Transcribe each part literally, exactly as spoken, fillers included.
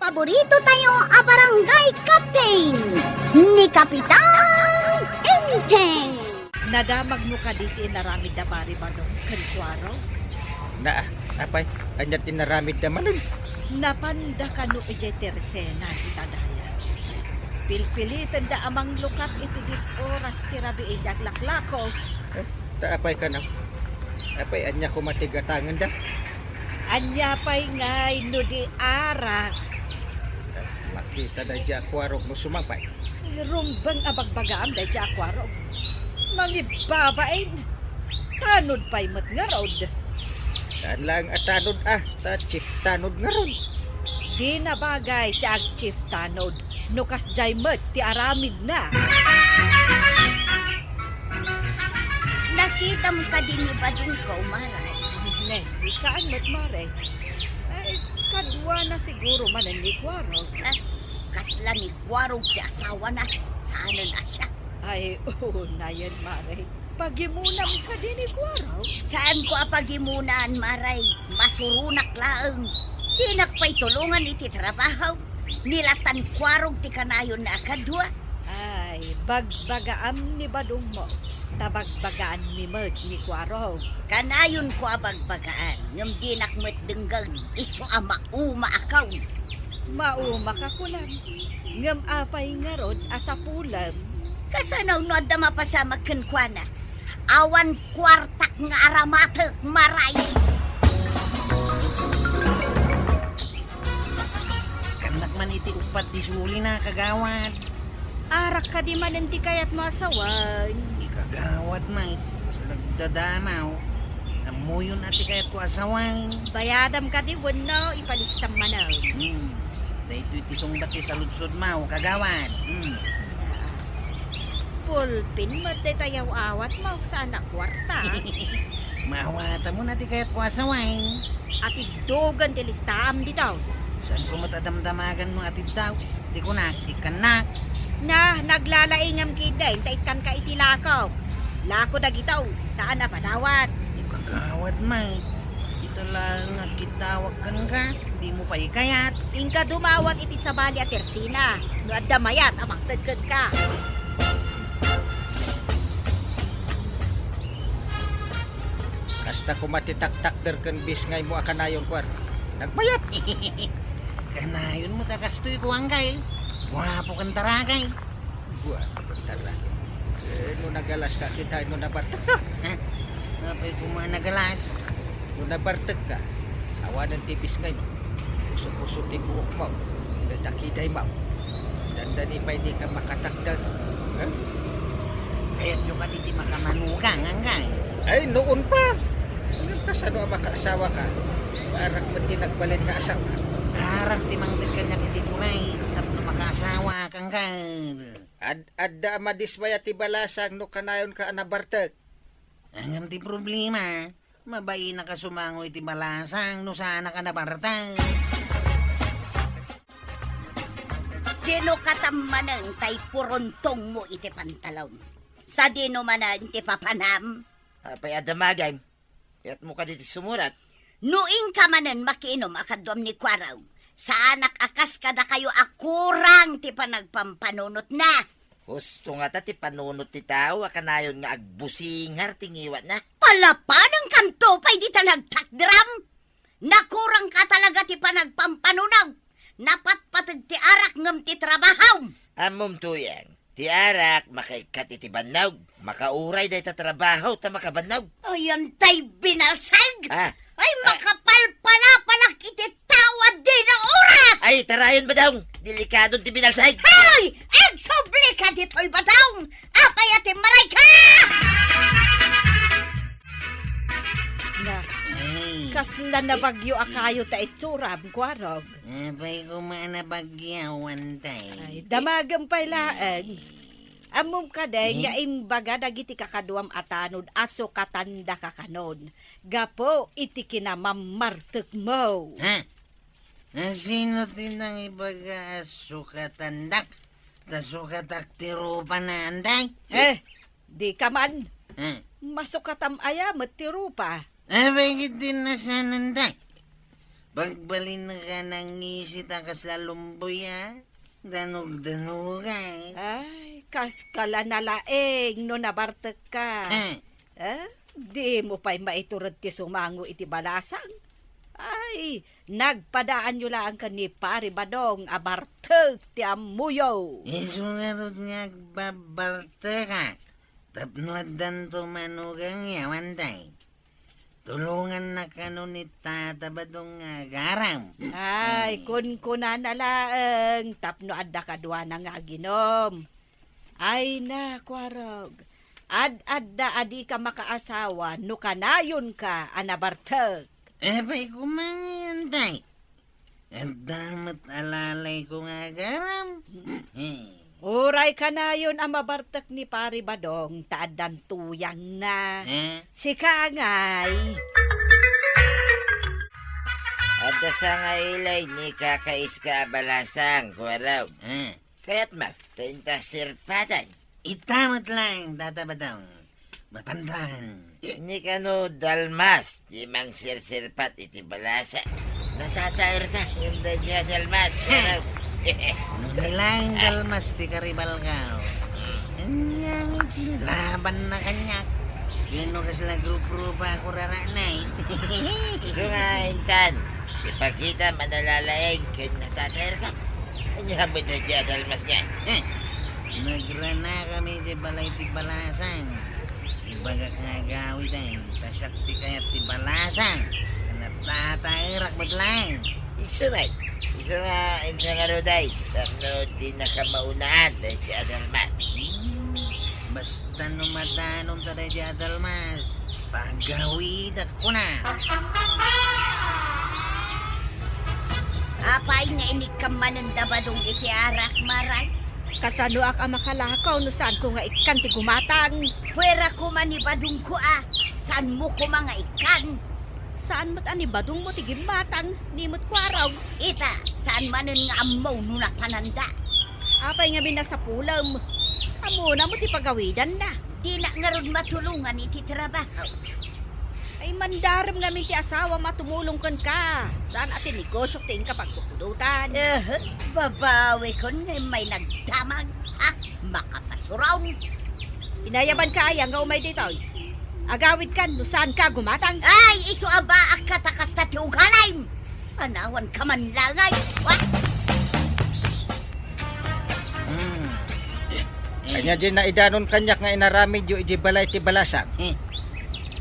Paborito tayo a barangay captain, ni Kapitan Enteng. Nadamagmo kadi ti inaramid da Pari Badong ken Kuarog? Na, apay, ania ti inaramidda manen? Napanda kano idiay tersena ita daya. Pilpilitenda a manglukat iti dies oras ti rabii idi aglaklako. Eh, ta apay kano? Apay, ania koma ti gatangenda? Ania pay ngay no di arak? Eh, makita daydi a Kuarog no sumangpay. Rumbeng a bagbagaam daydi a Kuarog. Mangibbabain. Tanod pay met ngarud. Saan laeng a tanod a, ta chief tanod ngarud. Di nabagay ti ag-chief tanod no kasdiay met ti aramidna. Nakitam kadi ni Badongko, Mare? Ne, saan met, Mare. Ay, kaduana siguro manen ni Kuarog. Ah, kasla ni Kuarog ti asawana. Saanen a siak. Ay, unayen, Mare. Pagimunam kadi ni Kuarog? Saanko a pagimunan, Mare. Masuronak laeng. Dinak pay tulongan iti trabaho. Ni latan Kuarog ti kanayonna a kadua. Ay, bagbagaam ni Badongmo, ta bagbagaanmi met ni Kuarog. Kanayonko a bagbagaan, ngem dinak met denggen, isu a mauma a kaon. Maumaka kunam, ngem apay ngarud a sapulem? Kasano no adda mapasamak kenkuana? Awan kuartak nga aramatek, Mare. Kannak man iti uppat ti sulina, kagawad. Arak kadi manen ti kayatmo a sawen? Ikagawad met, kas nagdadamaw. Ammoyon a ti kayatko a sawen. Bayadam kadi wenno ipalistam manen? Hmm. Daytoy ti sungbat ti saludsodmo, kagawad. Hmm. Pulpin met dayta yaw-awatmo, saan a kuarta. Maawatam a ti kayatko a sawen. Atiddogen ti listaam ditaw. Saanko met a damdamagan no atiddaw? Ti kunak, ikkannak. Na, naglalaingam ketdin, ta ikkanka iti lako. Lako dagitaw, saan a padawat. Ikagawad met. Ita laeng nga agkiddawak kenka, dimo pay kayat. Inka dumawat iti sabali a tersena, no adda mayat a mangted kenka. Kasta koma ti taktakder ken bisngaymo a kanayon, Kuarog. Nagmayat! Kanayon met a kastoy, kuanka, eh. Guapo ken taragay. Guapo ken taragay. Eh, no nagalaska, kita no nabartekka. Ha? Apay koma nagalas? No nabartekka, awanen ti bisngaymo. Puso-puso ti buokmo, dakidaymo. Dandani pay dika makatakder. Eh? Kayatyo kadi ti makamanugang, anggaw? Ay, noon pa. Ngem kasano a makaasawaka? Arak met ti nagbalin nga asawa. Arak ti mangted kaniak iti turay tapno makaasawak, anggaw? Ad-, adda a madismayat ti balasang no kanayonka a nabartek. Ngem ti problema, mabainak a sumango iti balasang no saanak a nabartek. Sino katam manen tay puruntongmo iti pantalon? Sadino manen ti papanam? Apay a damagem? Kayatmo kadi ti sumurat? No inka manen makiinum a kaduam ni Kuarog, saanak a kas kadakayo a kurang ti panagpampanunotna. Husto ngata ti panunot ti tao a kanayon nga agbusingar ti ngiwatna. Palapanangkanto pay dita nagtakderam? Nakurangka talaga ti panagpampanunog. Napatpateg ti arak ngem ti trabahom. Ammom, Tuyang, ti arak makaikkat iti bannog. Makauray dayta trabaho ta makabannog. Ayan tay binalsag! Ah. Ay, ah, makapalpalapalak iti tao a dina oras! Ay, tarayon, Badong! Delikadon ti binalsag! Hay! Agsubli ka ditoy, Badong! Apay a timmaray ka! Na, ay, kasla nabagyo a kayo ta itsuram, Kuarog. Apay koma a nabagyo, antay. Ay, damagem pay laeng. Ammom kadi nga imbaga dagiti kakaduam a tanod a sukatandaka kanon gapu iti kinamammartekmo. Ha? Nasino ti nangibaga a sukatandak? Ta sukatak ti rupana, antay? Eh, di ka man. Eh. Masukatam aya met ti rupa? Apay ket ti nasananda. Pagbalinka nangngisi ta kasla lumboy a danugdanugay. Ay, kaskala nalaeng no nabartekka. Eh? Eh? Dimo pay maitured ti sumango iti balasang? Ay, nagpadaanyo laeng ken ni Pari Badong a bartek ti ammoyo. Isu ngarud nga agbabartekak tapno addanto manugang yawan tay. Tulongannak kano ni Tata Badong nga agaram. Ay, kunkunana laeng tapno adda kaduana nga aginom. Ay na, Kuarog. Ad-adda a dika makaasawa no kanayonka a nabartek. Apay koma ngay, Tay? Adda met alalayko nga agaram. Uray kanayon a mabartek ni Pari Badong ta addan tuyangna. Eh? Sika ngay. Adda sangailay ni kakaiska a balasang, Kuarog. Eh? Kayatmo, ta inta sirpatan. Ita met laeng, Tata Badong. Mapandan. Ni kano dalmas ti mangsirsirpat iti balasang. Natataerka, ngem daydiay a dalmas, Kuarog. No ni laeng dalmas ti karibalko. Ania nga iti labanna kaniak? Ken no kasla grupo-grupo a kurarana, eh. Isu nga intan, ipakitam a nalalaeng ken natataerka. Ania met daydiay a dalmas nga? Eh, nagranakami iti balay ti balasang. Ibagak nga agawid, ay, ta siak ti kayat ti balasang. Natataerak met laeng. Isu met. Isu nga insan ngarud, ay, tapno dinaka maunaan daydiay a dalmas. Hmm, basta no madanon ta daydiay a dalmas, pagawidak kuna. Apay nga inikkam manen da Badong iti arak, Maray? Kasanoak a makalakaw no saanko nga ikkan ti gumatang? Puera koma ni Badongko a, saanmo koma nga ikkan? Saan met a ni Badongmo ti gimmatang, ni met Kuarog. Ita, saan manen nga ammo no napananda? Apay ngamin a sapulem? Ammona met ti pagawidanna. Dinak ngarud matulongan iti trabaho. Ay, mandarem ngamin ti asawam a tumulong kenka. Saan a ti negosiok ti inka pagbubudotan. Eh, babawikon nga immay nagdamag. Ha? Makapasuron. Inayabanka aya nga umay ditoy? Agawidkan no saanka gumatang. Ay, isu a baakka ta kasta ti ugalim. Anawanka man langay. Wa? Hmm. Eh. Ania diay naidanon kaniak nga inaramidyo idiay balay ti balasang? Eh.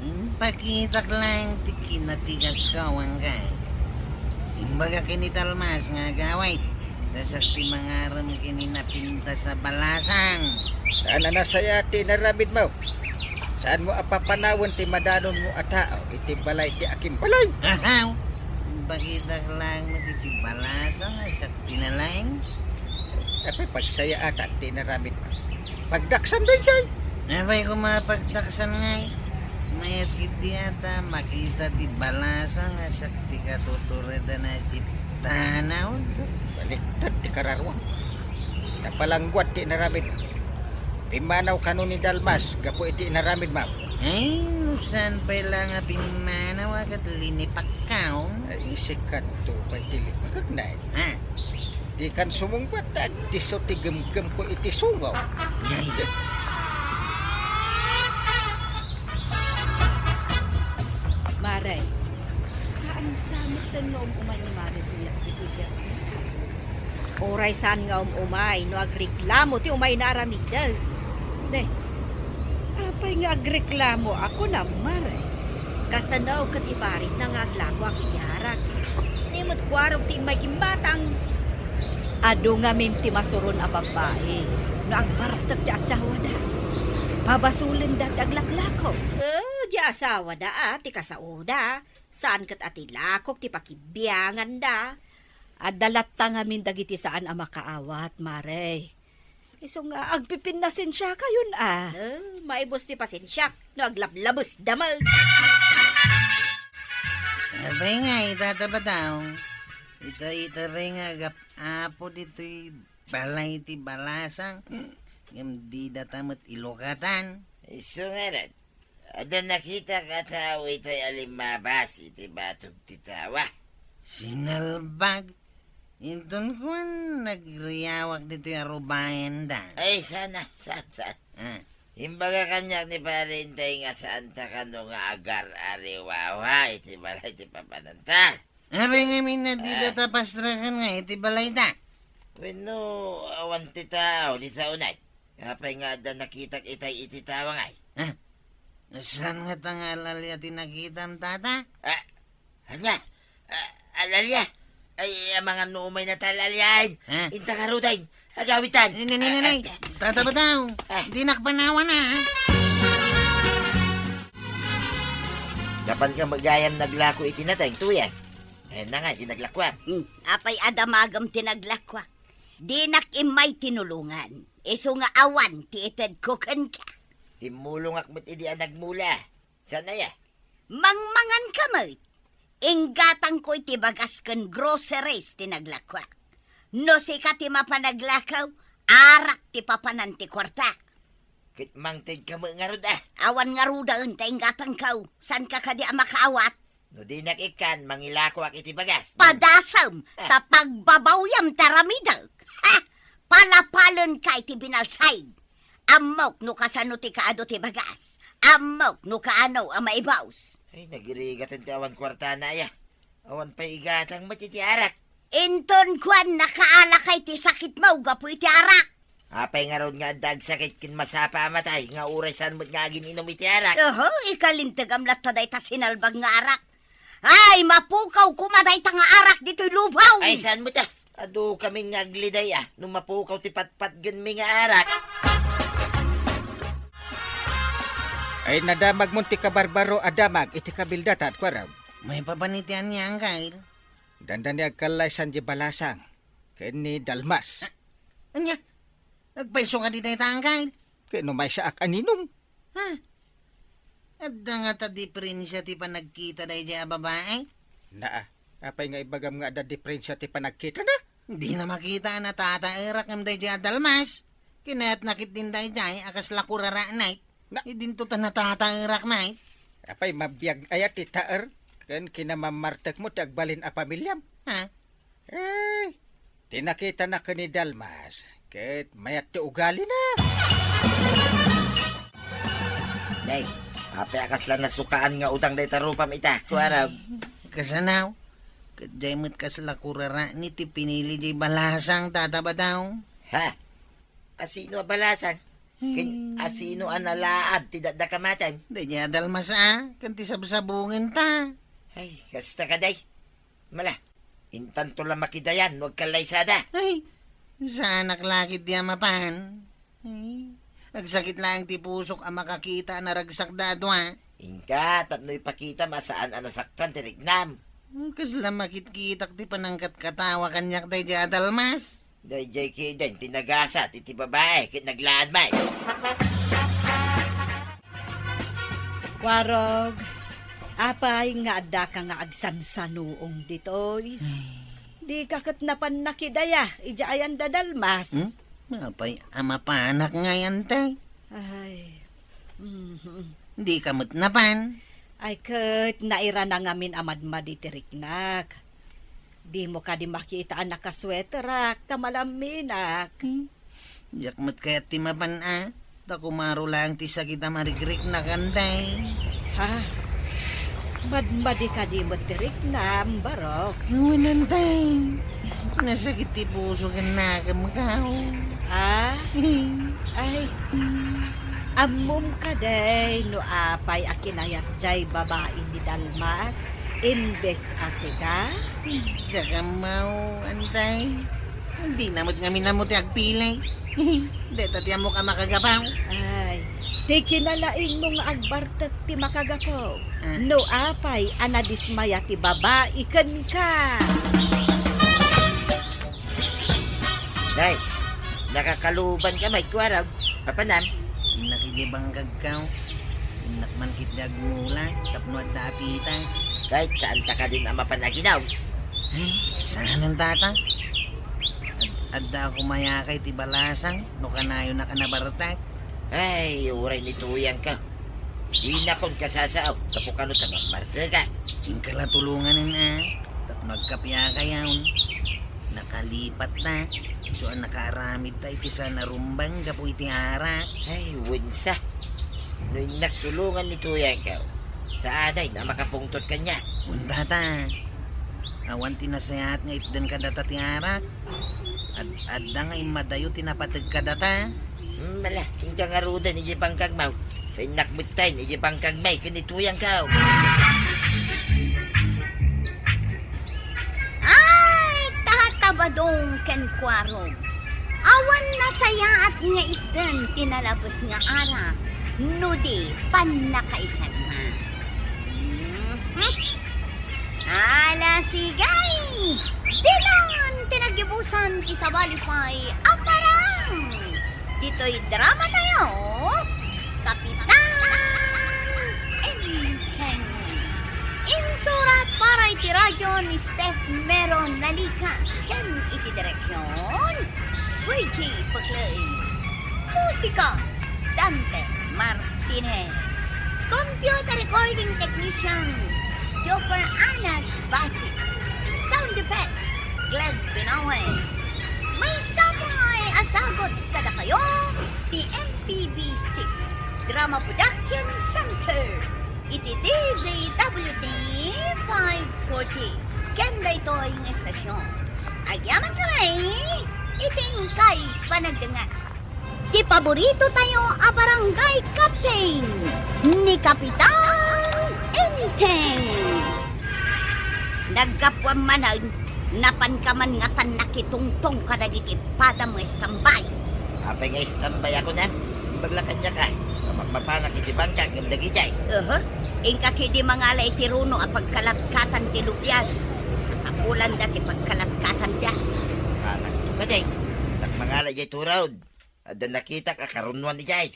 Impakitak laeng ti kinatigasko, anggaw. Imbagak ken ni dalmas nga agawid. Ta siak ti mangarem ken ni napintas a balasang. Saan a nasayaat ti inaramidmo? Saanmo a papanawen ti madanonmo a tao iti balay ti akimbalay? Ahaw! Impakitak laeng met iti balasang a siak ti nalaing. Apay pagsayaatan ti inaramidmo? Pagdaksam daydiay. Apay koma pagdaksan ngay? Mayat iti ata makita ti balasang a siak ti katuturedan a jeep tanaw. Baliktad ti kararuam. Napalangguad ti inaramidmo. Pimmanaw kano ni dalmas gapu iti inaramidmo. Ay, no saan pay la nga pimmanaw a ket linipakkaw. Ay, isikanto pay ti lipakak, nay. Ha? Dikan sumungbat ta agdisso ti gemgemko iti sungo. Yay. Mare, saan sa metten nga um-umay ni Mare Tuyak iti biasna? Uray saan nga um-umay no agreklamo ti umayna a aramiden. Ne, apay nga agreklamo a kunam, Mare? Kasano ket ibaritna nga aglakoak iti arak? Ni met Kuarog ti immay gimmatang. Adu ngamin ti masuron a babbai no agbartek ti asawada. Pabasolenda ti aglaklako. Eh, di asawada a ti kasaoda. Saan ket a ti lakok ti pakibianganda. Adda latta ngamin dagiti saan a makaawat, Mare. Isu nga agpipinnasensiakayon a. Eh, maibus ti pasensiak no aglablabesda met. Apay ngay, Tata Badong? Ita, ita pay nga agap-apo ditoy balay ti balasang, ngem didata met ilukatan. Isu ngarud, adda nakitak a tao itay a limmabas iti batog ti tawa. Sinalbag? Inton kuan, nagriawak ditoy a rubayanda. Ay, saan, saan, saan? Ah. Imbaga kaniak ni Pare Inday nga saanta kano nga agar-ariwawa iti balay ti papananta. Apay ngamin a dida ta pastraken nga iti balayda? Wenno, awan ti tao dita unay. Apay nga adda nakitak itay iti tawangay? Ah, saan ngata nga al-alia ti nakitam, tata? Ah, ania? Ah, al-alia? Ay, amangan no umay nata al-alian. Ah. Inta ngaruden. Agawitan. Nay, nay, nay, nay, nay. Ah, ah. Tata Bataw, ah, dinak panawan, ah. Gapan ka magayam naglako iti nateng, tuyan. Ayan na nga, di naglakuak. Hmm, apay a damagem ti naglakuak? Dinak immay tinulongan. Isu nga awan ti itedko kenka. Immulongak met idi a nagmula. Saan aya? Mangmangan ka met. Inggatangko iti bagas ken groceries ti naglakuak. No sika ti mapanaglakaw, arak ti papanan ti kuarta. Ket mangted ka met ngarud, ah. Awan ngaruden ta inggatangko. Saanka kadi a makaawat? No dinak ikkan, mangilakoak iti bagas. Padasem, ah, ta pagbabawyam ti aramidek. Ha! Palapalenka iti binalsay. Ammok no kasano ti kaadu ti bagas. Ammok no kaano a maibus. Ay, nagirigaten ti awan kuartana aya. Awan pay igatang met iti arak. Inton kuan, nakaalakay ti sakitmo gapu iti arak. Apay ngarud nga adda agsakit ken masapa a matay nga uray saan met nga agin-inum iti arak? Oho, ikalintegam latta dayta sinalbag nga arak. Ay, mapukaw koma dayta nga arak ditoy lubaw! Ay, saan met, ah? Adu kami nga agliday, ah, no mapukaw ti patpatgenmi nga arak. Ay, nadamagmon ti kabarbaro a damag iti kabildatan, kuarem. Maipapan iti ania, Angkel? Dandani agkallaysan di balasang ken ni Dalmas. Ah, ania? Agpayso kadi dayta, Angkel? Ket no maysaak a ninum? Ha? Adda ngata diferensia ti panagkita daydiay a babai? Naa, apay nga ibagam nga adda diferensia ti panagkitana? Dina makita a natataerak ngem daydiay a Dalmas. Kinayatna ketdin daydiay a kasla kurara, nay. Na- Idinto ta natataerak, nay. Apay, mabiag aya ti taer ken kinamammartekmo ti agbalin a pamiliam? Ha? Eh, ti nakitana ken ni Dalmas, ket mayat ti ugalina. Nay, apay a kasla nasukaan nga utang dayta rupam ita, kuarem? Kasano? Ket diay met kasla kurara ni ti pinili diay balasang, Tata Bataw. Ha? Asino a balasang? Ken asino a nalaad ti dakdakamaten? Daydiay a Dalmas a, ken ti sabsabungenta. Ay, kasta kadi. Mala, intanto la makidayan no agkallaysada. Ay, saanak la ketdi a mapan. Ay, agsakit laeng ti pusok a makakita a naragsakda a dua. Inka, tapno ipakitam a saan a nasaktan ti riknam. Kasla makitkitak ti panangkatkatawa kaniak daydiay a Dalmas. Daydiay ketdin ti nagasat iti babai ket naglaad met. Warog, apay nga addaka nga agsansanuong ditoy? Ay. Dika ket napan nakidaya idiay ayan da Dalmas? Hmm? Apay a mapanak ngay, Antay? Ay. Mhm. Dika met napan? Ay, ket nairana ngamin a madmadi ti riknak. Dimo kadi makita a nakasweterak ta malamminak. Hmm. Diak met kayat ti mapan a, ta kumaro laeng ti sakit a marigriknak, Antay. Ha? Madmadi kadi met ti riknam, Barok? Wen, Antay. Nasakit ti puso ken nakemko. Ah? Ay, ammom kadi no apay a kinayat jay babai ni Dalmas imbes a sika? Diak ammo, Antay. Dina met ngamin ammo ti agpili. Dayta ti ammok a makagapu. Ay, ti kinalaingmo nga agbartek ti makagapu. Ah. No apay a nadismaya ti babai kenka. Nay, nakakaluban ka met, kuarog. Papanam? Innak idiay bangkagko. Innak man ketdi agmula tapno adda apita. Ket saanta kadin a mapan aginom? Ay, saanen, Tata. Ad-, adda a kumayakay ti balasang no kanayonak a nabartek. Ay, uray ni tuyangko. Dinakon kasasao, gapu kano ta mammartekak. Inka la tulonganen a. Tapno agkapiakayon, nakalipat ta. Isu a nakaaramid ta iti saan a rumbeng gapu iti arak. Ay, wensa. No innak tulongan ni Tuyangko, saanen a makapungtot kaniak. Kunta ta. Awan ti nasayaat nga itden kadata ti arak. Ad-, adda nga immadayo ti napateg kadata. Hmm, ala, inka ngaruden iti bangkagmo. Sa innak metten iti bangkagmi ken ni Tuyangko. Ay, tatabadong ken kuarog. Awan nasayaat nga itden ti nalabes nga arak, no di pannakaisagma. Mhm. Ala, sige! Dinan ti nagibusan ti sabali pay a parang! Ditoy drama tayo, Kapitan Enteng. Insurat para iti radyo ni Steph Mero Nalica ken iti direksyon, Virgie Paclay. Musika, Dante Martinez. Computer recording technician, Joper Anas Basit. Sound effects, Glenn Binawen. Maysa pay a sagut kadakayo ti M P B C Drama Production Center iti D Z W T five forty ken daytoy nga estasyon. Agyaman kami iti inkay panagdengngeg. Ti paborito tayo a barangay captain, ni Kapitan Enteng. Naggapuam manen, napanka man nga tan nakitungtong kadagiti padam nga istambay. Apay nga istambay ako na? Imbag la kaniak a, nga mapmapanak iti bangkag ngem dagijay. Aha. Inka ketdi mangala iti runo a pagkalatkatan ti lubias. Kasapulanda ti pagkalatkatanda. Panakto kadi. Intak mangala idiay turaod. Adda nakitak a karunoan idiay.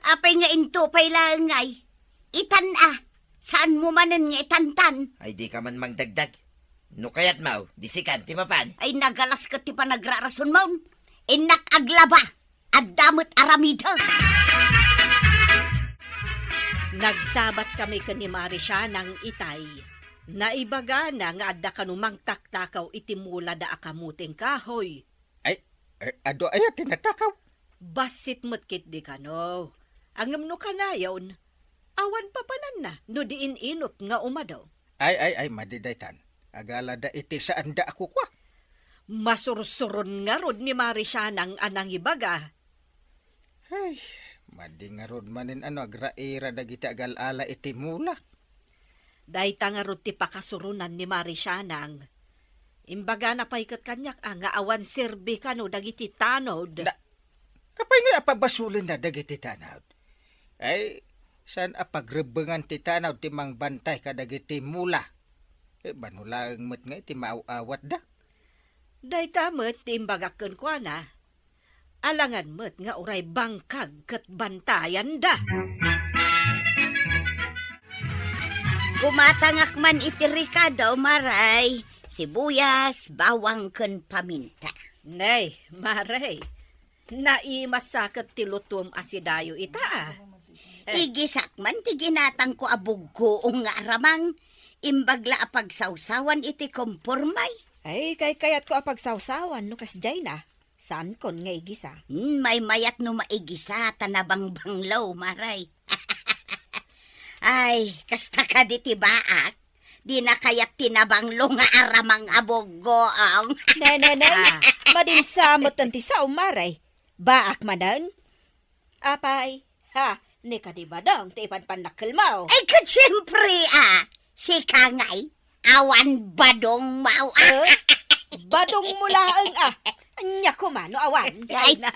Apay nga into pay laeng ngay? Itan a, saanmo manen nga itantan? Ay, dika man mangdagdag. No kayatmo, di sikan ti mapan. Ay, nagalas ket ti panagrarasonmo. Innak aglaba, adda met aramidek. Nagsabat kami ken ni Mari Sianang itay. Naibagana nga adda kano mangtaktakaw iti mulada a kamuting kahoy. Ay, eh, adu aya ti natakaw? Bassit met ketdi kano. Ngem no kanayon, awan papananna no di in-inut nga umadu. Ay, ay, ay, madi daytan. Agalada iti saanda a kukua. Masursuron ngarud ni Mari Sianang a nangibaga. Ay, madi ngarud manen a no agraira dagiti agal-ala iti mula. Dayta ngarud ti pakasuronan ni Mari Sianang. Imbagana pay ket kaniak a nga awan serbi kano dagiti tanod. Na, apay nga apabasolenna dagiti tanod? Ay, saan a pagrebbengan ti tanod ti mangbantay kadagiti mula? Eh, mano laeng met nga iti maaw-awatda? Dayta met ti imbagak kenkuana. Alangan met nga uray bangkag ket bantayanda. Gumatangak man iti rekado, Maray, sibuyas, bawang, ken paminta. Nay, Maray, naimasaket ti lutom a sidayo ita, a. Igisak man ti ginatangko a buggoong nga aramang, imbag la a pagsawsawan iti kompormay. Ay, kaykayatko a pagsawsawan no kasdiay na. Saankon nga igisa. Hmm, maymayat no maigisa ta nabangbanglo, Maray. Ay, kasta kadi ti baak, di nakayat ti nabanglo nga aramang a buggoong. Ne, ne, ne, ah. Madinsa met ti sao, Maray. Baak manen? Apay, ha, ni kadi badong ti ipanpannakkelmo. Ay, ket siempre, a, sika ngay, awan badongmo, a. Eh, badongmo laeng, a. Ania koma no awan. Ay, na,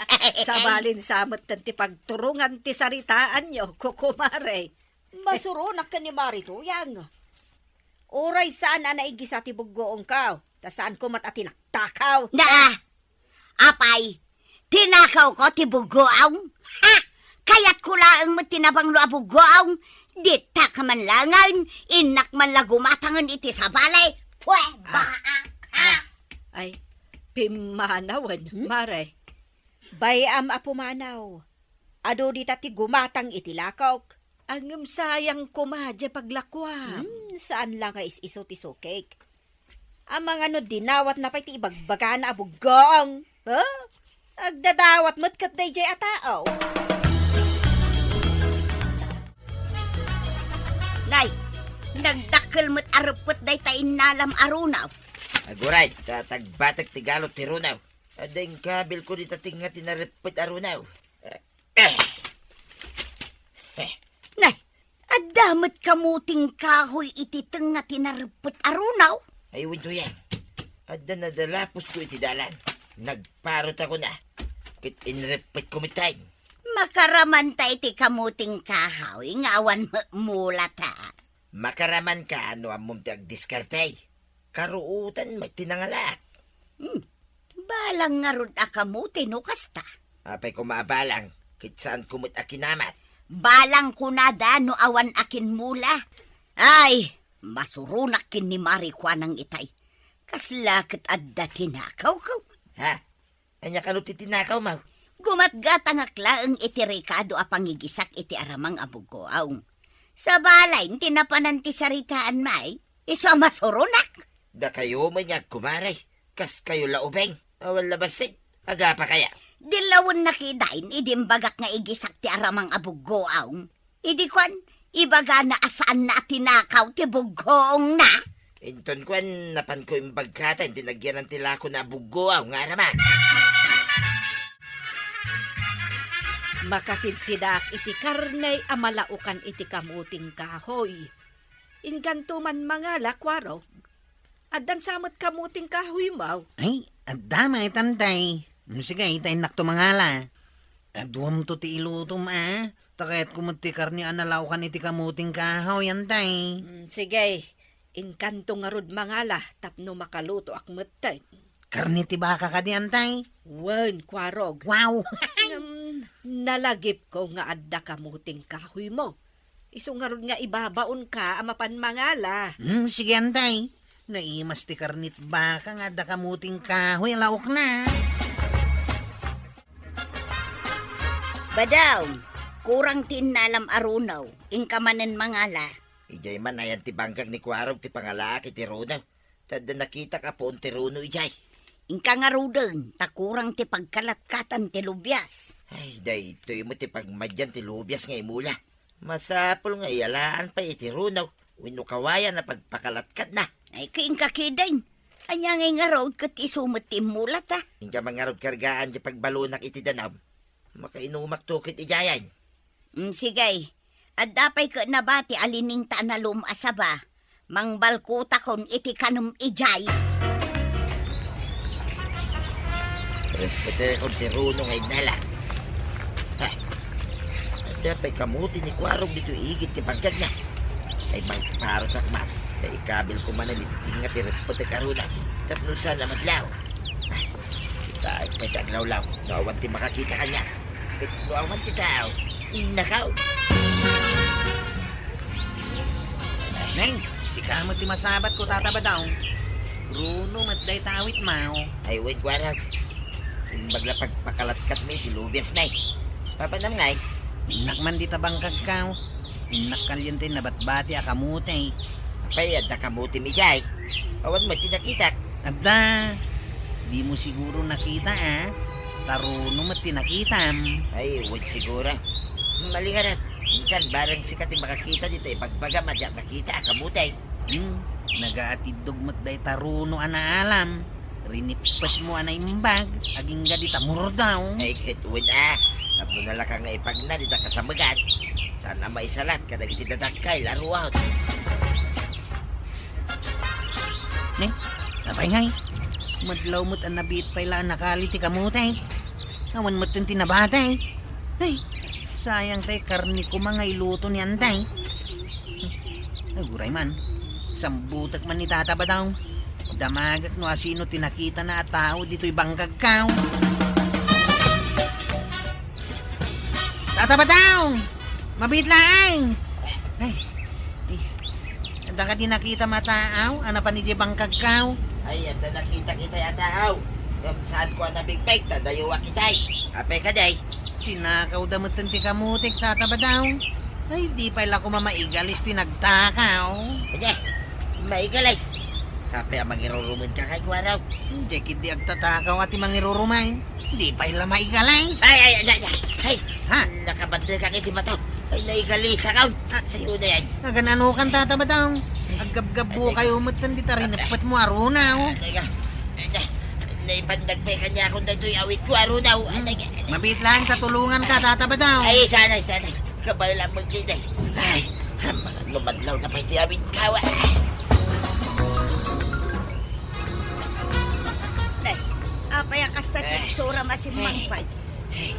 sabalin sa met ti pagturongan ti saritaanyo, kukumare. Masuronak ken ni Mari Tuyang. Uray saan a naigisa ti buggoongko, ta saanko met a tinaktakaw. Na, apay, tinakawko ti buggoong? Ha? Kayatko laeng met ti nabanglo a buggoong. Ditak man langen, innak man la gumatangen iti sabali. Pwe, ah, baak, ha? Ah, ay, pimmanawen, hmm? Mare. Bay-am a pumanaw. Adu dita ti gumatang iti lakok. Ngem sayang koma diay paglakuam. Hmm, saan la nga is-isu ti sukik. Amangan no dinawatna pay ti ibagbagana a buggoong. Ha? Agdadawat met ket daydiay a tao. Nay, nagdakkel met a reppet dayta innalam a runaw. Aguray, ta tagbatek ti galot ti runaw. Adda inkabilko dita tengnga ti nareppet a runaw. Nay, adda met kamuting kahoy iti tengnga ti nareppet a runaw? Ay, wen, Tuyang. Adda nadalaposko iti dalan. Nagparotakon a. Ket inreppetko metten. Makaramanta iti kamuting kahoy nga awan met mulata. Makaramanka no ammom ti agdiskarte. Karuotan met ti nangalaak. Hmm. Balang ngarud a kamuti no kasta. Apay koma a balang, ket saanko met a kinamat. Balang kunada no awan a kinmula. Ay, masuronak ken ni Mari Kuanang itay. Kasla ket adda tinakawko. Ha? Ania kano ti tinakawmo? Gumatgatangak laeng iti rikado a pangigisak iti aramang a buggoong. Sabali, ti napanan ti saritaanmi, isu a masuronak. Dakayo met nga agkumare, kaskayo la ubing, awan la bassit, agapa kaya? Dilawennak idiay idi imbagak nga igisak ti aramang a buggoong. Idi kuan, ibagana a saanna a tinakaw ti buggoongna. Inton kuan, napanko imbagkatan ti nagyanan ti lakona a buggoong nga aramang. Makasidsidaak iti karne a malaokan iti kamuting kahoy. Inkanto man mangala, Kuarog. Addan sa met kamuting kahoymo? Ay, adda met, Antay. Mm, sige, ta innakto mangala. Aduamto ti ilutom, a. Ta kayatko met ti karne a nalaokan iti kamuting kahoy, Antay. Mm, sige, inkanto ngarud mangala tapno makalutoak metten. Karne ti baka kadi, Antay? Wen, Kuarog. Wow! Ngem, nalagipko nga adda kamuting kahoymo. Isu ngarud nga ibabaonka a mapan mangala. Hmm, sige, Antay. Naimas ti karne ti baka nga adda kamuting kahoy a laokna. Badaw, kurang ti innalam a runaw, inka manen mangala. Idiay man ayan ti bangkag ni Kuarog ti pangalaak iti runaw. Ta adda nakitak a puon ti runo idiay. Inka ngaruden, ta kurang ti pagkalatkatan ti lubias. Ay, daytoy met ti pagmadian ti lubias nga imula. Masapul nga iyalaan pay iti runo wenno kawayan a pagpakalatkatna. Ay, ket inka ketdin. Ania ngay ngarud ket isu met ti immulata? Inka man ngarud kargaan ti pagbalunak iti danum. Makainumakto ket idiayen. Mm, sige. Adda pay ket nabati a liningta a nalum a saba. Mangbalkotakon iti kanem idiay. Repetekon ti runo nga innala. Ha? Adda pay kamuti ni Kuarog ditoy igid ti bangkagna. Ay, mangparotak man. Ta ikabilko manen iti tengnga ti repetek a runo. Tapno saan a madlaw. Ay, kitaek pay ti aglawlaw. No awan ti makakita kaniak. Ket no awan ti tao, innakaw. Neng, sika met ti masabatko, Tata Badaw. Runo met dayta awitmo. Ay, wen, Kuarog. Imbag la pagpakalatkatmi ti lubiasmi. Papanam ngay? Innak man dita bangkagko. Innak kalien ti nabatbati a kamuti. Apay, adda kamutim idiay? Awan met ti nakitak. Adda. Dimo siguro nakita, a? Ta runo met ti nakitam. Ay, wen siguro. Malingarad. Inkan, bareng sika ti makakita dita ibagbagam a diak nakita a kamuti. Hmm, nagaatiddog met dayta runo a naalam. Rinippetmo a naimbag, agingga dita murdaw. Ay, ket wen a, tapno nalaka nga ipagna dita kasamegan. Saan a maisalat kadagiti dadakkel a ruot. Ne, apay ngay? Madlaw met a nabiit pay la a nakali ti kamuti. Awan metten ti nabati. Ay, sayang tay karne koma nga iluto ni Antay. Aguray man, sambutek man ni Tata Badaw. Damagek no asino ti nakitana a tao ditoy bangkagko. Tata Badaw! Mabiit laeng! Ay, eh, adda kadi nakitam a tao a napan idiay bangkagko? Ay, adda nakitak itay a tao. Ngem saanko a nabigpeg ta dayuak itay. Apay kadi? Tinakawda metten ti kamutik, Tata Badaw. Ay, di pay la koma maigalis ti nagtakaw. Ania, maigalis? Apay a mangirurumenka ngay, Kuarog? Diak idi agtatakaw a ti mangirurumen. Di pay la maigalis. Ay, ay, ay, ay, ay. Ha? Nakabantay ka iti mata. Ay, naigalisa ka. Ah. Ay, una yan. Agan-ano kan, Tata Badong? Aggabgabbo kayo met ti tarineppet mo, aruna, oh. Ay, ay, ay, ay, naipandag pay kaniakon daytoy awit ko, aruna, oh. Ay, ay, ay, ay. Mabiit lang, tatulungan ka, Tata Badong. Ay, sana, sana. Kabay lang magkita. Ay, lumadlaw na pay ti awit ko, ah. Nay, apay a kasta ti Eh. itsura, masimmangpay? Eh.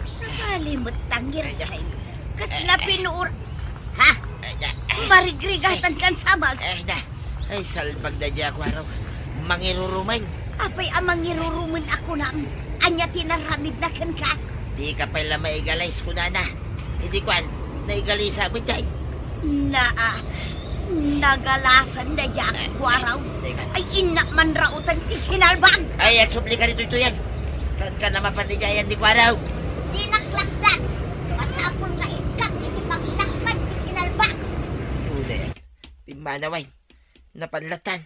Sabali met tanggirsayo. Kasla Eh. pinuor-, ha? Eh, da. Marigrigatankan sabag. Eh, da. Ay, salbag da diak, Kuarog. Mangirurumen. Apay a mangirurumen a kunam? Ania ti naramidna kenka? Dika pay la maigalis, kunana. Idi kuan, naigalisa met diay. Naa, nagalasan da diak, Kuarog. Teka. Ay, innak manraotan ti sinalbag. Ay, agsubli ka ditoy tuyag. Saanka a mapan idiay ni Kuarog? Dinak lakdan. Masapul nga ikkak iti pagdakpan ti sinalbag. Uli. Pimmanawen. Napan latan.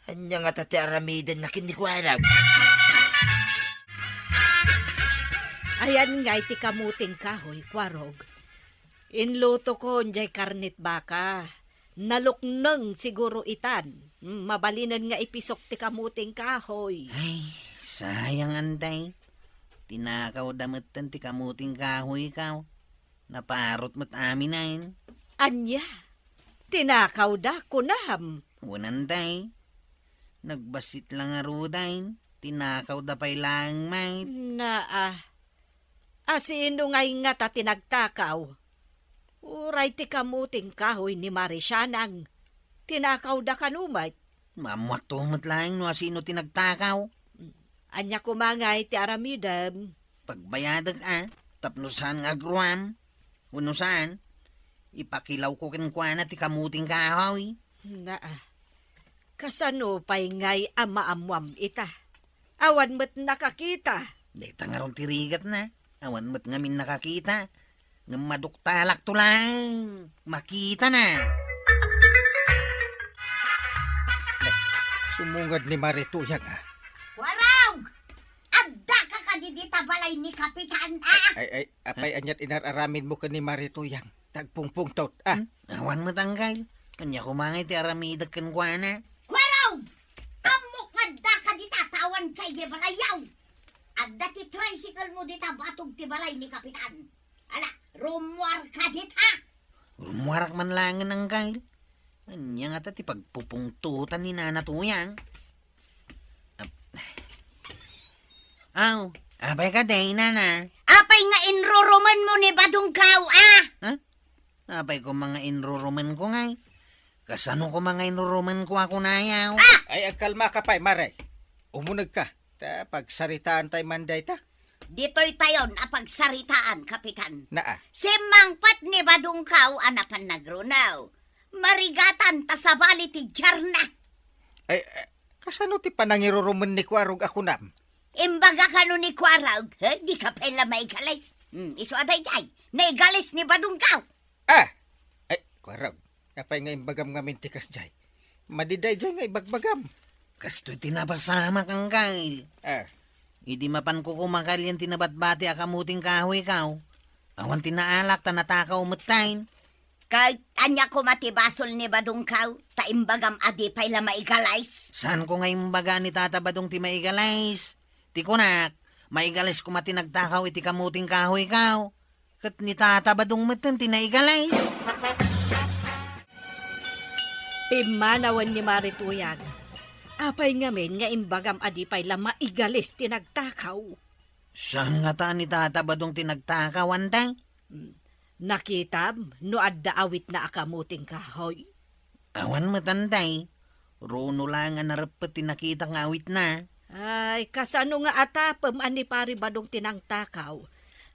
Ania ngata ti aramidenna ken ni Kuarog? Ayan ngay ti kamuting kahoy, Kuarog. Inlutokon diay karnet baka. Nalukneng siguro itan. Mm, mabalinen nga ipisok ti kamuting kahoy. Ay, sayang, Anday. Tinakawda metten ti kamuting kahoy, kaw. Naparot met amin, ay. Ania? Tinakawda, kunam? Wen, Anday. Nagbassit la ngaruden. Tinakawda pay laeng met. Naa. A, sino ngay ngata ti nagtakaw? Uray ti kamuting kahoy ni Mari Sianang. Tinakawda kano met? Maammoakto met laeng no asino ti nagtakaw. Ania koma ngay ti aramidem? Pagbayadek a, tapno saan nga agruam. Wenno saan, ipakilawko kenkuana ti kamuting kahoy. Naa. Kasano pay ngay a maammuam ita? Awan met nakakita. Dayta ngarud ti rigatna. Awan met ngamin nakakita. Ngem maduktalakto laeng. Makitana. Sumunged ni Mari Tuyang, a. Kuarog! Addaka kadi dita balay ni Kapitan, a? Ay, ay, apay, ania ti inar-aramidmo ken ni Mari Tuyang? Tagpungpungtot, a? Hmm? Awan met, Angkal. Ania koma ngay ti aramidek kenkuana? Kuarog! Ammok nga addaka dita, ta awanka idiay balayyo. Adda ti tricycle mo dita batog ti balay ni Kapitan. Ala, rummuarka dita. Rummuarak man laengen, Angkal. Ania ngata ti pagpupungtotan ni Nana Tuyang? Ap-, aw, apay kadi, Nana? Apay nga inrurumenmo ni Badongkaw, a? Ha? Apay koma nga inrurumenko ngay? Kasano koma nga inrurumenko a kunayo? A! Ay, agkalmaka pay, Mare. Umunegka. Ta pagsaritaantay man dayta. Ditoytayon a pagsaritaan, Kapitan. Naa. Simmangpet ni Badongkaw a napan nagruno. Marigatan ta sabali ti diarna. Ay, eh, kasano ti panangirurumen ni Kuarog a kunam? Imbaga kano ni Kuarog, he, dika pay la maigalis. Hmm, isu a daydiay, naigalis ni Badongkaw. A! Ay, Kuarog, apay nga imbagam ngamin ti kasdiay? Madi daydiay nga ibagbagam. Kastoy ti napasamak, Angkal. A. Idi mapanko koma kalian ti nabatbati a kamuting kahoykaw, awan ti naalak ta natakaw metten. Ket ania koma ti basol ni Badongkaw ta imbagam a di pay la maigalis? Saanko nga imbaga ni Tata Badong ti maigalis. Ti kunak, maigalis koma ti nagtakaw iti kamuting kahoykaw. Ket ni Tata Badong metten ti naigalis. Pimmanawen ni Mari Tuyang. Apay ngamin nga imbagam a di pay la maigalis ti nagtakaw? Saan ngata ni Tata Badong ti nagtakaw, Antay? Hmm. Nakitam no adda awitna a kamuting kahoy? Awan met, Antay. Runo laeng a nareppet ti nakitak nga awitna. Ay, kasano nga atapem a ni Pari Badong ti nangtakaw?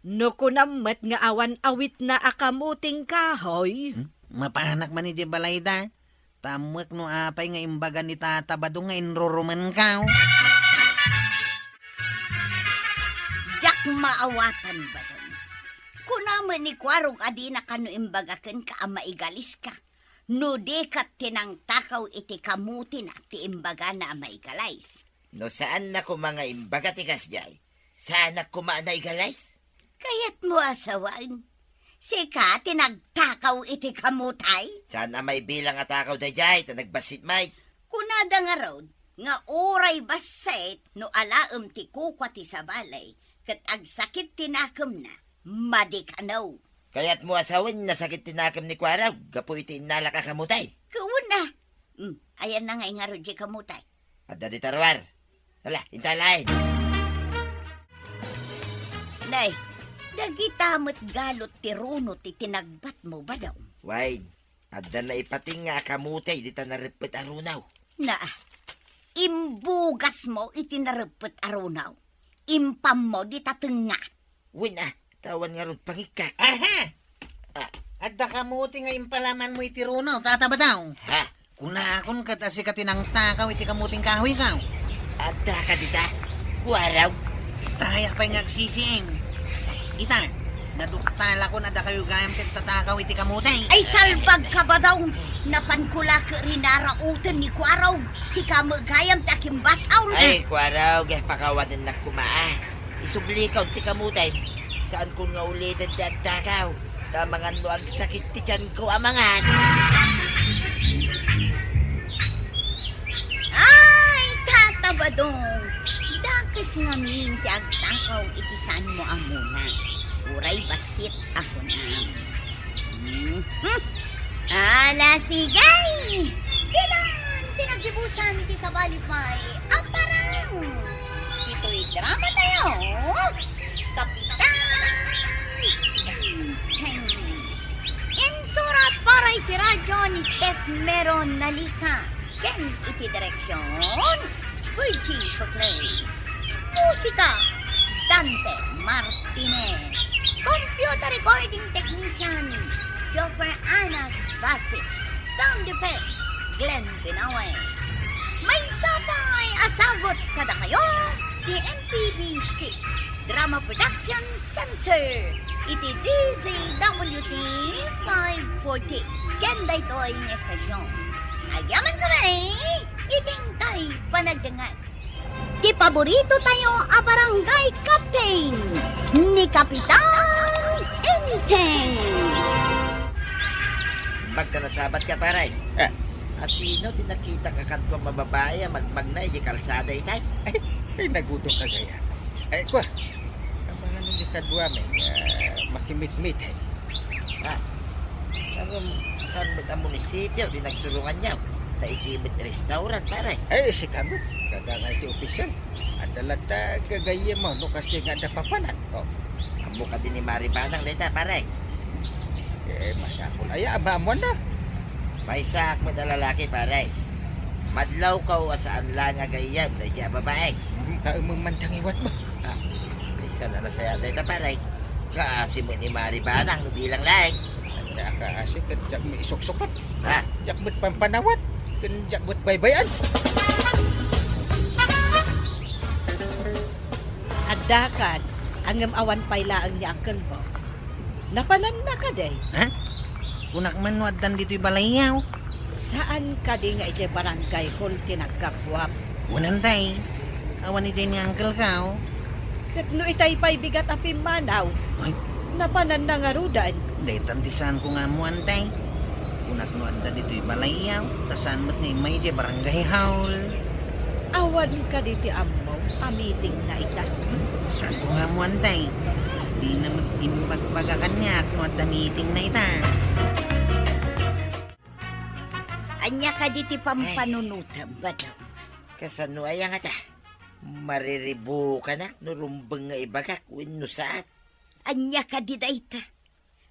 No kunam met nga awan awitna a kamuting kahoy? Hmm? Mapanak man idiay balayda. Ta ammoek no apay nga imbaga ni Tata Badong nga inrurumenkaw. Diak maawatan, Badong. Kuna met ni Kuarog a dina kano imbaga kenka a maigaliska. No di ket ti nangtakaw iti kamutina ti imbagana a maigalays. No saanna koma nga imbaga ti kasdiay, saanak koma a naigalays? Kayatmo a sawen, sika ti nagtakaw iti kamutay? Saan a maibilang a takaw daydiay ta nagbassit met. Kunada ngarud nga uray bassit no alaem ti kukua ti sabali ket agsakit ti nakemna, madi kano. Kayatmo a sawen, nasakit ti nakem ni Kuaraw gapu iti innalak a kamutay. Kuna. Hmm, ayanna ngay ngarud diay kamutay? Adda dita ruar. Ala, inta laeng. Nay, dagita met galut ti runot ti tinagbatmo, Badong. Wen, adda naipatinga a kamutay dita nareppet a runaw. Na, imbugasmo iti nareppet a runaw. Impammo dita tengnga. Wen a, ta awan ngarud pangikkak. Aha! Ah. Adda kamuti nga impalamanmo iti runaw, Tata Badong. Ha? Kunakon ket a sika ti nangtakaw iti kamuting kahoyko. Adda ka dita, Kuaraw? Itaya pay nga agsisiing. Ita, naduktalakon a dakayo gayam ti agtatakaw iti kamuti. Ay, salbag ka, Badong! Napanko la ket rinarauten ni Kuaraw. Sika met gayam ti akimbasol. Ay, Kuaraw, pakawanennak koma a. Isublikaw ti kamutem. Saanko nga uliten ti agtakaw. Ta amangan no agsakit ti tianko amangan. Ay, Tata Badong, dakes ngamin ti agtakaw iti saanmo a muna. Uray bassit a kunam. Mhm. Ala, sige! Dinan ti naggibusan ti sabali pay a parang. Ditoy drama tayo, Kapitan Enteng. Insurat para iti radyo ni Steph Meron Nalica. Ken iti direksyon, Virgie Paclay. Musika, Dante Martinez. Computer recording technician, Joffer Anas Basit. Sound effects, Glenn Binawe. Maysa pay a sagut kadakayo ti M P B C Drama Production Center iti D Z W T five forty. Ken daytoy nga estasyon, agyamankami iti inkay panagdengngeg. Ti paborito tayo a barangay captain, ni Kapitan Enteng. Magkanasabat ka, pare. Eh. Asino ti nakitak a kadua a babae a magmagna iti kalsada itay? Ay, ay, nagudo ka gaya. Ay, kwa. Amangan ni kadua met, ah, makimitmit, eh. Ah, ngem, saan met a munisipyo ti nagturunganyo? Ta iti met restaurant, pare. Ay, sika met. Gaga nga iti opisyal. Adda latta gagayyemmo no kasi nga adda papanan. Oh. Ammo kadi ni Mari Banang dayta, pare? Eh, masapul aya a maammuanna. Maysaak met a lalaki, pare. Madlawko a saan laeng a gayyem daydi a babae. Hmm, kaemem man ti ngiwatmo. Ah, maysa a nasayaat dayta, pare. Kaasi met ni Mari Banang no bilang laeng. Ania a kaasi ket diak met isuksukat. Ha? Diak met pampanawat. Ken diak met baybay-an. Adda kad, ngem awan pay laeng ni uncle mo. Napananna kadi? Ha? Kunak man no addan ditoy balayyo. Saan kadi nga idiay barangay hall ti naggapuam? Wen, tay. Awan idiay ni uncle ko. Ket no itay pay bigat a pimmanaw, ay, napananna ngaruden? Daytan ti saanko nga ammo, tay. Kunak no adda ditoy balayyo, ta saan met nga immay idiay barangay hall. Awan kadi ti ammo a meetingna ita? Saanko nga ammo, tay. Dina met imbagbaga kaniak no adda meetingna ita. Ania kadi ti pampanunotem, Badong? Kasano aya ngata? Mariribukanak no rumbeng nga ibagak wenno saan. Ania kadi dayta?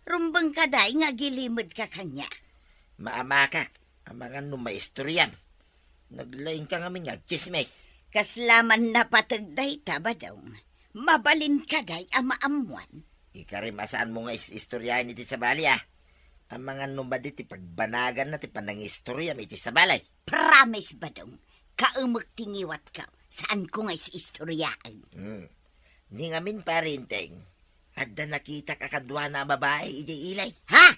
Rumbeng kadi nga agilimedka kaniak? Maamakak, amangan no maistoriam. Naglaingka ngamin nga agtsismis. Kasla man napateg dayta, Badong. Mabalin kadi a maammuan? Ikarim a saanmo nga is-istoriaen iti sabali, a. Amangan no madi ti pagbanaganna ti panangistoriam iti sabali. Promise, Badong. Kaemek ti ngiwatko. Saanko nga is-istoriaen. Hmm. Ni ngamin, Pare Enteng, adda nakitak a kaduana a babae idiay ilay. Ha?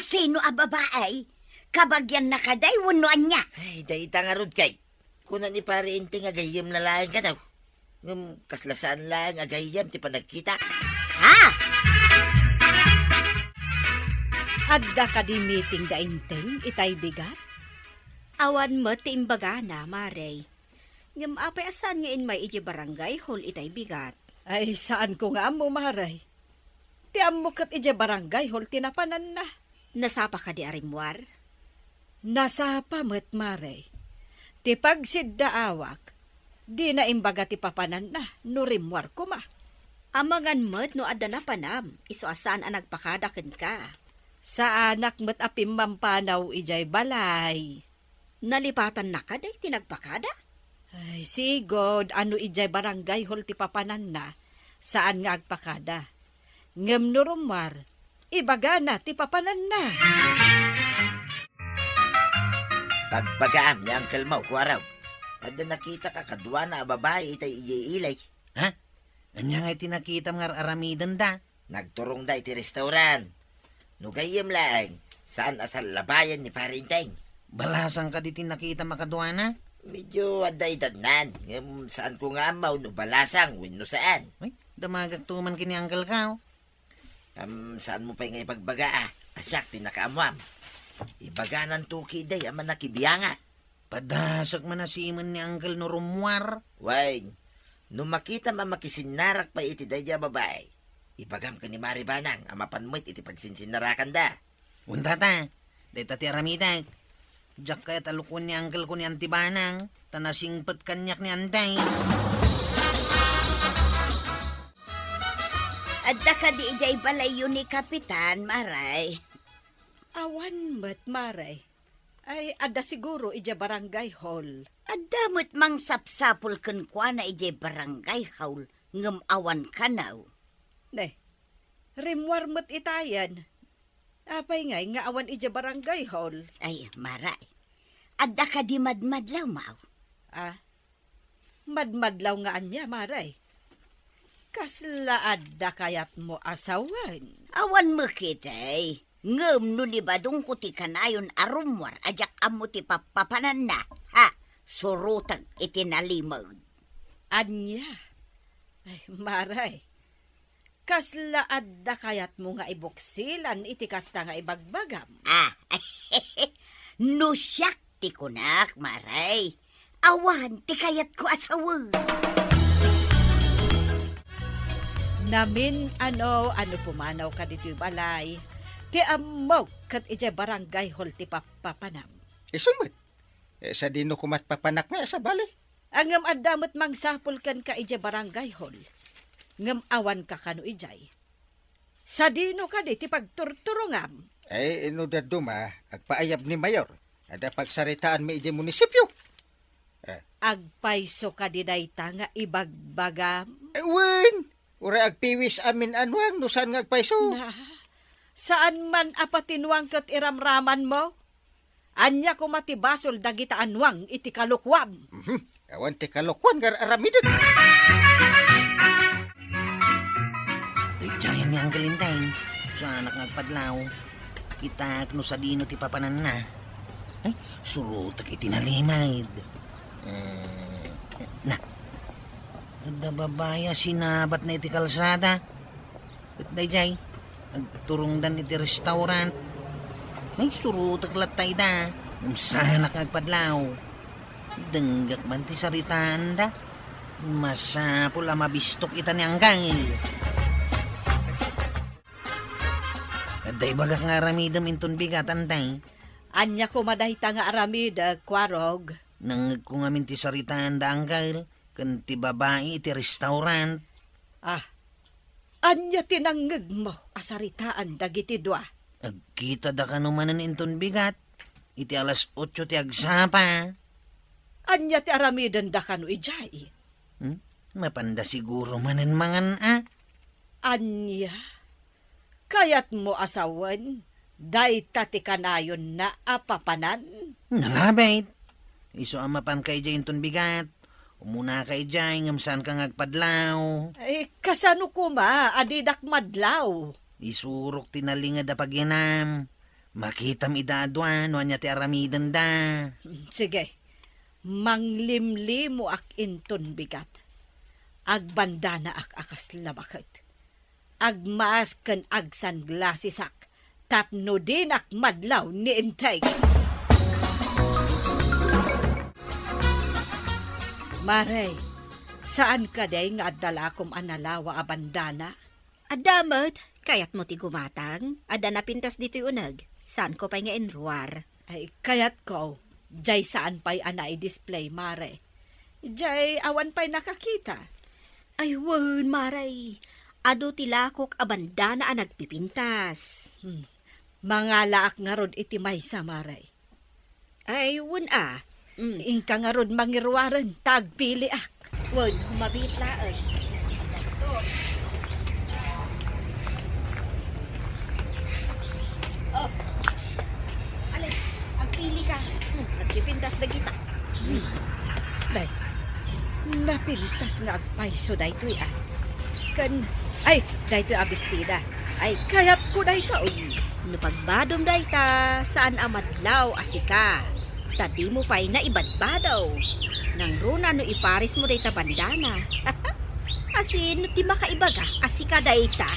Asino a babae? Kabagianna kadi wenno ania? Ay, dayta ngarud kay. Kuna ni Pare Enteng a gayyemna laeng kano. Ngem kasla saan laeng a gayyem ti panagkita. Ha? Adda kadi meeting da Enteng itay bigat? Awan met ti imbagana, Mare. Ngem apay a saan nga immay idiay barangay hall itay bigat? Ay, saanko nga ammo, Mare. Ti ammo ket idiay barangay hall ti napananna. Nasapa kadi a rimmuar? Nasapa met, Mare. Ti pagsiddaawak, dina imbaga ti papananna no rimmuar koma. Amangan met no adda napanam, isu a saan a nagpakada kenka. Saanak met a pimmampanaw idiay balay. Nalipatanna kadi ti nagpakada? Ay, sigud, no idiay barangay hall ti papananna, saan nga agpakada. Ngem no rummuar, ibagana ti papananna. Pagbagaam ni Uncle Mau, Kuarog. Adda nakitak a kaduana a babai itay idiay ili. Ha? Ania ngay ti nakitam nga ar-aramidenda? Nagturongda iti restaurant. No gayyem laeng, saan a sallabayan ni Pare Enteng. Balasang kadi ti nakitam a kaduana? Medyo adda edadnan, ngem saanko nga ammo no balasang wenno saan. Ay, damagakto man ken ni Uncle Mau. Am, saanmo pay nga ipagbaga, a, a siak ti nakaammuam. Ibagananto ketdi a manakibiangak. Padasek man a simen ni Uncle no rummuar. Wen, no makitam a makisinnarak pay iti daydiay a babai, ibagam ken ni Mare Banang a mapan met iti pagsinsinnarakanda. Wen, tata, dayta ti aramidek. Diak kayat a lukuen ni Uncle ko ni Auntie Banang, ta nasingpet kaniak ni Auntie. Adda kadi idiay balayyo ni Kapitan, Mare? Awan met, Mare. Ay, adda siguro idiay barangay hall. Adda met mangsapsapul kenkuana idiay barangay hall, ngem awan kano. Ne, rimmuar met itayen. Apay ngay nga awan idiay barangay hall? Ay, Mare. Adda kadi madmadlaw, Mau? Ah, madmadlaw nga ania, Mare? Kasla adda kayatmo a sawen? Awan met ketdi. Ngem no libadongko ti kanayon a rummuar a diak ammo ti pappapananna, ha, surotek iti nalimed. Ania? Ay, Mare, kasla adda kayatmo nga ibuksilan iti kasta nga ibagbagam? Ah, no siak ti kunak, Mare, awan ti kayatko a sawen. Namin-ano a no pumanawka ditoy balay, ti ammok ket idiay barangay hall ti pappapanam. Isu met. Eh, sadino koma't papanak nga, sabali? Ngem adda met mangsapul kenka idiay barangay hall. Ngem awanka kano idiay. Sadino kadi ti pagturturongam? Ay, no dadduma, agpaayab ni Mayor. Adda pagsaritaanmi idiay munisipio. Eh. Agpayso kadi dayta nga ibagbagam? Eh, wen! Uray agpiwis amin a nuang no saan nga agpayso. Na, saan man a patinuang ket iramramanmo? Ania koma ti basol dagita a nuang iti kalokuam? Mhm. Awan ti kalokuan nga ar-aramidek. Daydiayen ni Uncle Enteng. Saanak nga agpadlaw. Kitaek no sadino ti papananna. Ay, surotek iti nalimed. Eh, na. Adda babai a sinabatna iti kalsada. Ket daydiay, agturongdan iti restaurant. Ay, surotek latta ida. Ngem saanak nga agpadlaw. Denggak man ti saritaanda. Masapul a mabistok ita ni Anggang. Adda ibagak nga aramidem inton bigat, Antay. Ania koma dayta nga aramidek, Kuarog? Nangngegko ngamin ti saritaanda, Angkel, ken ti babai iti restaurant. Ah, ania ti nangngegmo a saritaan dagiti dua? Agkitada kano manen inton bigat, iti alas otso ti agsapa. Ania ti aramidenda kano idiay? Hmm? Napanda siguro manen mangan a. Ania? Kayatmo a sawen, dayta ti kanayonna a papanan? Nalabit. Isu a mapanka idiay inton bigat. Umunaka idiay ngem saanka nga agpadlaw. Ay, kasano koma a didak madlaw? Isurok ti nalinged a pagyanam. Makitam ida a dua no ania ti aramidenda. Sige, manglimlimoak inton bigat. Agbandanaak a kasla baket. Agmask ken agsunglassesak tapno dinak madlaw ni Enteng. Mare, saan kadi nga adda lakom a nalawa a bandana? Adda met, kayatmo ti gumatang? Adda napintas ditoy uneg. Saanko pay nga inruar. Ay, kayatko, jay saan pay a nai-display, mare. Jay awan pay nakakita. Ay, wen, mare. Adu ti lakok a bandana a nagpipintas. Hmm. Mangalaak ngarud iti maysa, mare. Ay, wen a. Mm. Inka ngarud mangiruaren, ta agpiliak. Wen, mabiit laeng. Oh. Ale, agpili ka. Hmm, nagpipintas dagita. Hmm. Day, napintas nga agpayso daytoy, ah. Ken, ay, daytoy a bestida. Ay, kayatko dayta, uy. No pagbadom dayta, saan a madlaw a sika. Ta dimo pay naibadbadaw. Nangruna no iparismo dayta bandana. Asino ti makaibaga a sika dayta?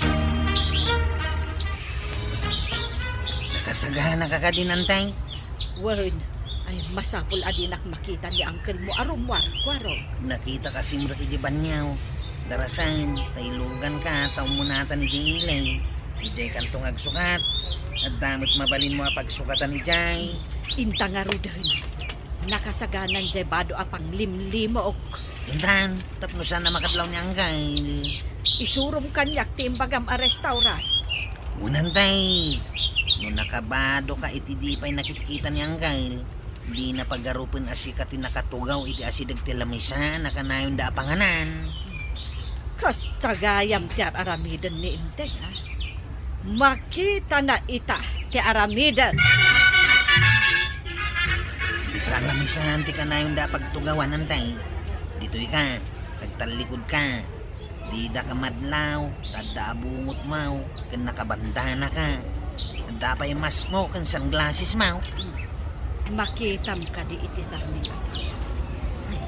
Nakasagana ka kadi, Nantay? Wen, ay masapul a dinak makita ni uncle mo a rumuarko, aro. Nakita kasi mo dagiti banyaw. Darasan, ta ilugan ka, ta ummunatan idiay ili. Idiay kanto nga agsukat. Adda met mabalinmo a pagsukatan idiay. Inta ngaruden, nakasaganan diay bado a panglimlimok. Intan, tapno saan a makadlaw ni Anggail. Isurom kaniak ti imbagam a restaurant. Wen, Nantay, no nakabado ka iti di pay nakitkita ni Anggail, dina pagarupen a sika ti nakatugaw iti asideg ti lamisaan a kanayonda a panganan. Kasta gayam ti ar-aramiden ni Enteng, a. Makitana ita ti aramiden. Dita lamisaan ti kanayonda a pagtugawan, Nantay. Ditoy ka, agtallikod ka. Dida ka madlaw, ta adda a bungotmo, ken nakabandana ka. Adda pay maskmo ken sunglassesmo. Makitam kadi iti sarmigat? Ay,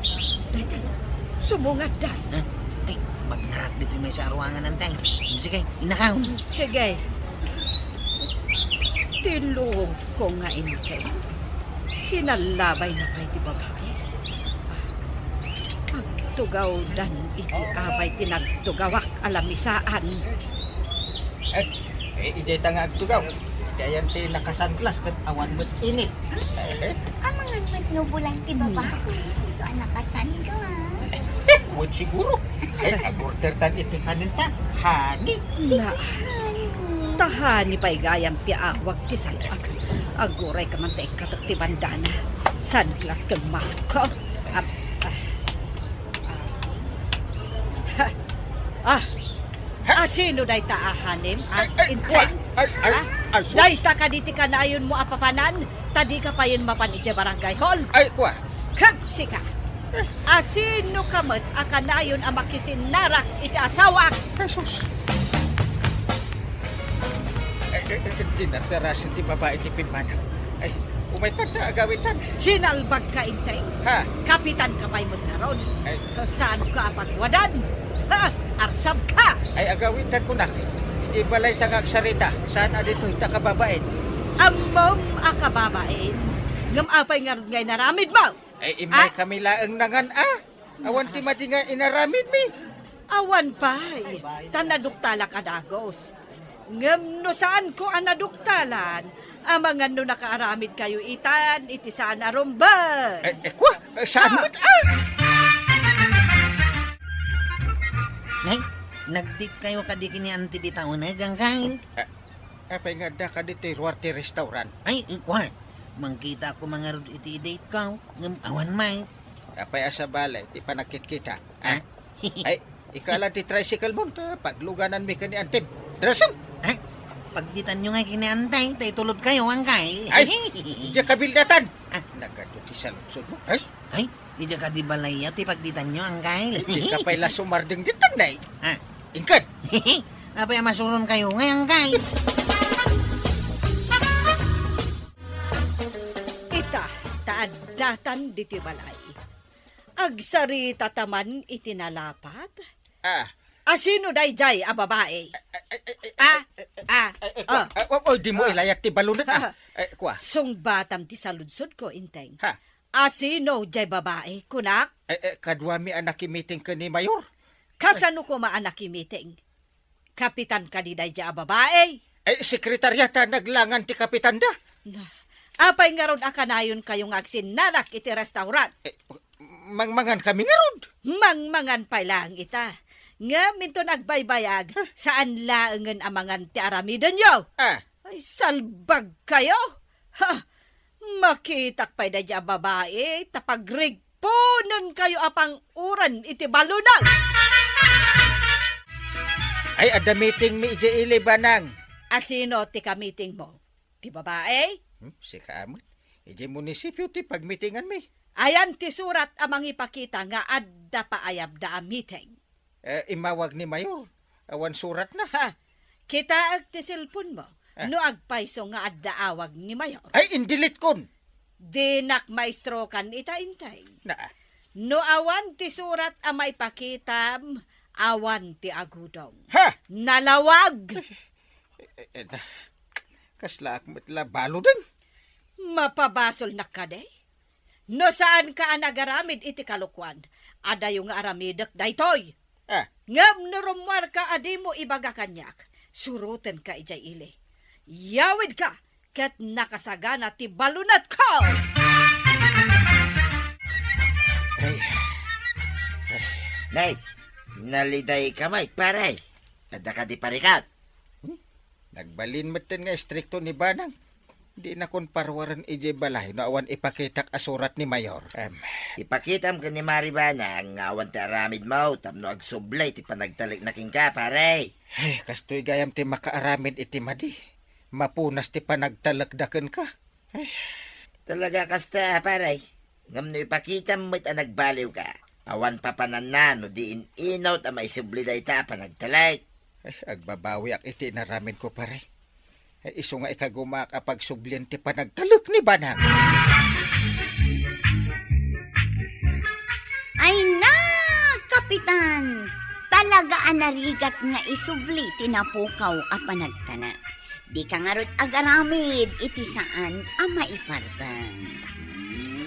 dayta, sumungadda. Ha? Ay, magnaak ditoy maysa a ruangan, Nantay. Sige, innakaw. Sige. Ti loko nga Enteng. Sinallabay na pay ti babai. Agtugawdan iti abay ti nagtugawak a lamisaan. Eh, eh, idiay ta nga agtugaw. Iti ayan ti nakasunglass ket awan met init. Eh, eh. Amangan met no bulan ti babai. Isu a nakasunglass. Wen siguro. Eh, agorder tan iti kanen ta. Honey. Na, honey. Ta honey pay gayam ti awag ti salak. Aguray ka man ta ikkatek ti bandana. Sunglass ken mask ko. Ah, ah. Ah, asino dayta a honey? Ah, Ay, ay, Enteng? Ay, ay, ah, ay, sus. Dayta kadi ti kanayonmo a papanan? Ta dika payen mapan idiay barangay hall. Ay, kua. Ket sika, asino ka met a kanayon a makisinarak iti asawak? Ay, sus. Ay, ay, ay, dinardarasen ti babai ti pimmanaw. Ay, umayka ta agawitan. Sinalbag ka, Enteng? Ha? Kapitan ka pay met ngarud. Ay. Saan ka a pagwadan? Ha? Arsab ka! Ay, agawitan ko na. Iti balay ta nga agsarita, saan a ditoy ta kababain? Ammom a kababain. Ngem apay ngarud nga inaramidmo? Ay, immay Ah? kami laeng nangan, ah. Awan ti madi nga inaramidmi. Awan pay, ta naduktalak a dagus. Ngem no saanko a naduktalan, amangan no nakaaramidkayo itan iti saan a rumbeng. Eh, eh, kua, eh, saan Ah. met, ah? Nay, nag-date kayo kadi ken ni Auntie dita uneg, Angkay? Eh, apay nga adda ka ditoy ruar ti restaurant? Ay, kua, mangkita ako mangarud iti date ko, ngem awan may. Apay a sabali ti panagkitkita? Ah? Ay, ikala ti tricycle mo, ta paglugananmi ken ni Antem. Drasem! Ah? Pagditanyo nga ken ni Antay, ta itulod kayo, Angkay. Ay, idiay kabildatan! Ah? Nagadu ti saludsod mo. Ay? Ay, idiay kadi balay ti pagditanyo, Angkay. Ay, di ka pay la sumardeng ditan, nay. Ah? Ingkad! Apay a masuron kayo ngay, Angkay? Addatan ditoy balay. Agsaritata man iti nalapat? Ah. Asino daydiay a babai? Ay, ay, ay, ay, Ah, ay, ay, ah, ay, ay, oh. Kua. Ay, oh, oh, di mo Ah. ilayat ti balonat, ah. Ay, kua. Sungbatam ti saludsodko, Inteng. Ha? Asino diay babai, kunak? Ay, ay, kaduami a nakimiting ken ni Mayor. Kasano koma a nakimiting? Kapitan kadi daydiay a babai? Ay, sekretarya ta naglangan ti kapitanda. Na, apay ngarud a kanayonkayo nga agsinnarak iti restaurant? Eh, mangmangan kami ngarud. Mangmangan pay laeng ita. Ngem inton agbaybayag, saan laengen a mangan ti aramidenyo. Ah. Ay, salbagkayo! Ha! Makitak pay daydiay a babai, ta pagrig- Punenkayo a pang-uran iti balonat! Ay, adda meeting mi idiay ili, Banang. Asino ti kamiting mo? Ti babai? Hmm, sika met. Idiay munisipio ti pagmitingan mi. Ayan ti surat a mangipakita nga adda paayabda a meeting. Eh, immawag ni Mayor. Awan suratna. Ha! Kitaek ti cellphone mo. Ah. No agpayso nga adda awag ni Mayor. Ay, indilitkon! Dinak maestrokan ita, Inteng. Na. No awan ti surat a maipakitam, awan ti agudong. Ha! Nalawag! Eh, eh, na. Kaslaak met la baluden. Mapabasolnak kadi? No saanka a nagaramid iti kalokuan, adayo nga aramidek daytoy. Ah. Ngem no rummuarka a dimo ibaga kaniak, surotenka idiay ili. Yawidka ket nakasagana ti balonatko! Ay. Ay. Nay, nalidayka met, pare. Adda kadi parikat? Hmm? Nagbalin metten nga istrikto ni Banang. Dinakon paruaren idiay balay no awan ipakitak a surat ni Mayor. Em. Ipakitam ken ni Mari Banang nga awan ti aramidmo tapno agsubli ti panagtalekna kenka, pare. Ay, kastoy gayam ti makaaramid iti madi. Mapunas ti panagtalekda kenka. Ay. Talaga kasta, pare. Ngem no ipakitam met a nagbaliwka, awan papananna no di in-inut a maisubli dayta a panagtalek. Ay, agbabawiak iti inaramidko, pare. Ay, isu nga ikagumaak a pagsublien ti panagtalek ni Banang. Ay na, Kapitan! Talaga a narigat nga isubli ti napukaw a panagtalek. Dika ngarud agaramid iti saan a maipardeng.